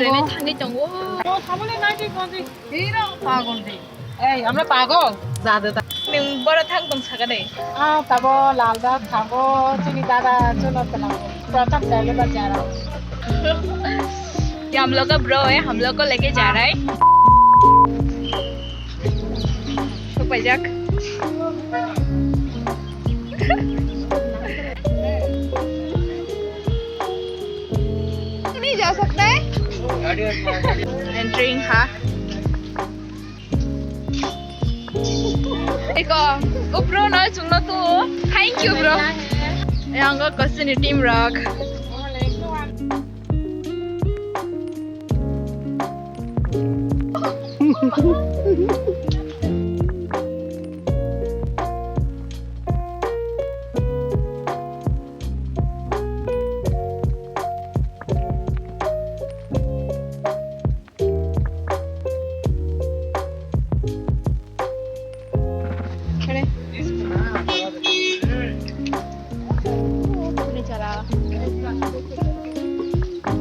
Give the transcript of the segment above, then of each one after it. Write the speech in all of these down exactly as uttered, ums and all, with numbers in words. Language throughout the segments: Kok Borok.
Rene thangwi tongo. O, samole nai di, kondi. Hero pagol de. Ei, amra pagol. Jade ta. Nwng boro thang tong saka de. Ah, tabo lal da thango, chini dada chuno tlango. Pratham jaile ba jara. ये हम लोग का ब्रो है, हम लोग को लेके जा रहा है। तो पजाक। नहीं जा सकता है। Entering ha. Eko, o bro no chwngno tu. Thank you, bro. Yang go kosini team rok.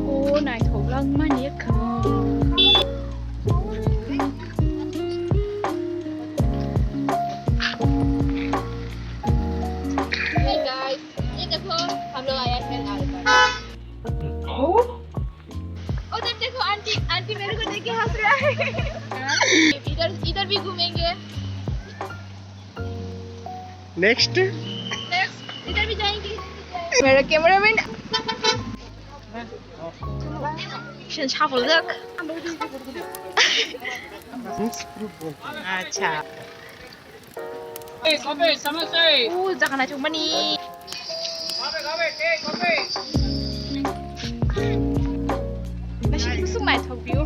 O naithok langmani ekha. Hey guys, ये देखो, हम लोग आया है लाल बाग। उधर देखो आंटी, आंटी मेरे को देख के हंस रहा है। इधर, इधर भी घूमेंगे। Next। Next, इधर भी जाएंगे। मेरा cameraman। Action shuffle look। अच्छा। Hey, copy, समोसे। U jaga naithokmani. Naisik kusuk naithok view.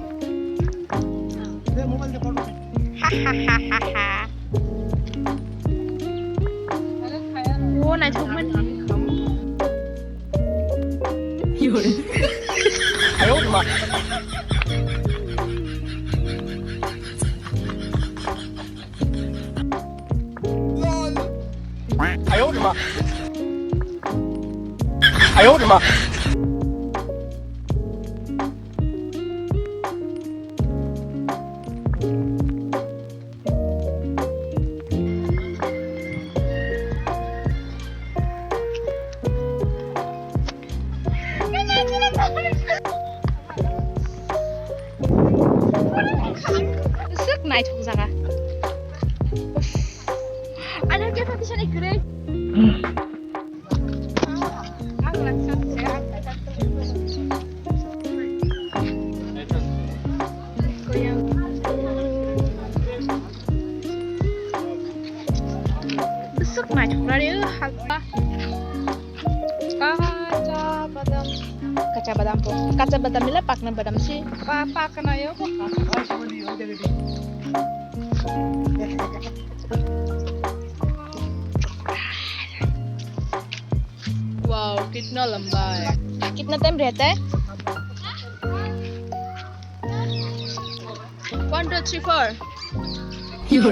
Ha ha ha ha ha. O naithokmani. Swk naithok jaga. Uff. Ano khe pati sani kwrwi. Swk naithok rari o halka. Kacha badam. Kacha badam po. Kacha badam nila pakna badam si. Pa, pakna yo po. Wow, kitna lamba hai. Kitna time rehta hai? One, two, three, four. Two,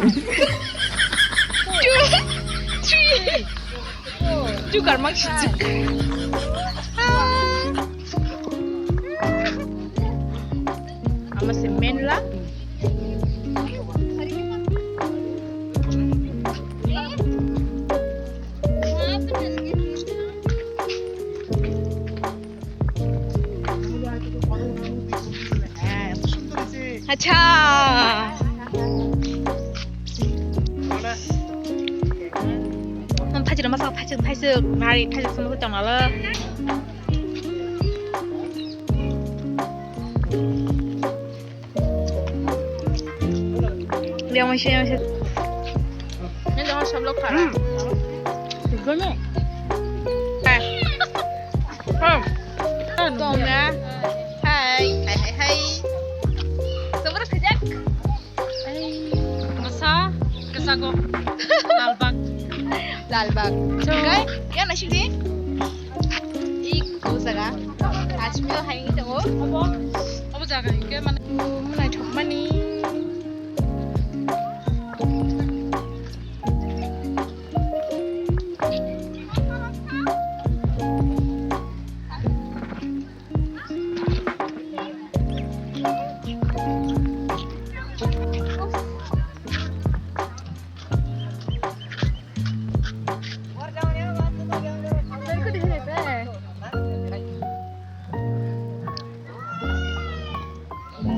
three. Two karma kichik. Ama se men la. Acha. Nang thaijwk masa thaijwk thaijwk nari thaijwk sama tong nalo. Yang masih yang masih. Ini jangan seblok parah. Gimana? Eh. Tom ya. Hai, hai, hai, hai. Semua kerja. Masa kesago. Lalbag. Lalbag. So, guys, yang nasi di. Iko jaga. Ajmir hai ni tongo. Obo jaga hingke mane. Naithokmani.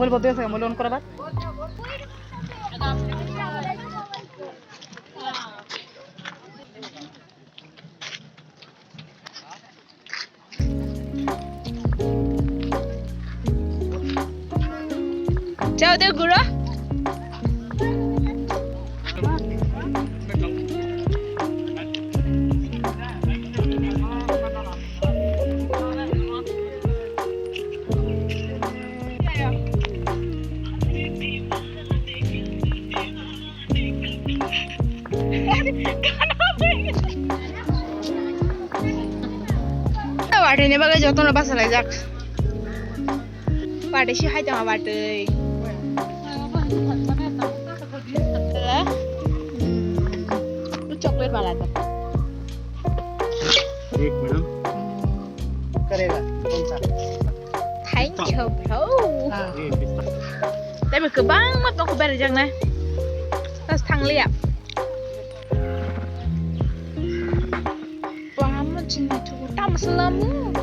Bo desa mo lon kora ba. Chao de guro. Watwi ni bagwi jotono bachalaijak. Watwi se hai tongma watwi. Chocolate wala to. एक मैडम। करेगा कौन सा? Thank you, bro. Tei bo kwbangma tongkha berajak nai. Tas thangliya. Bo hamo chini thugo tamo salamu.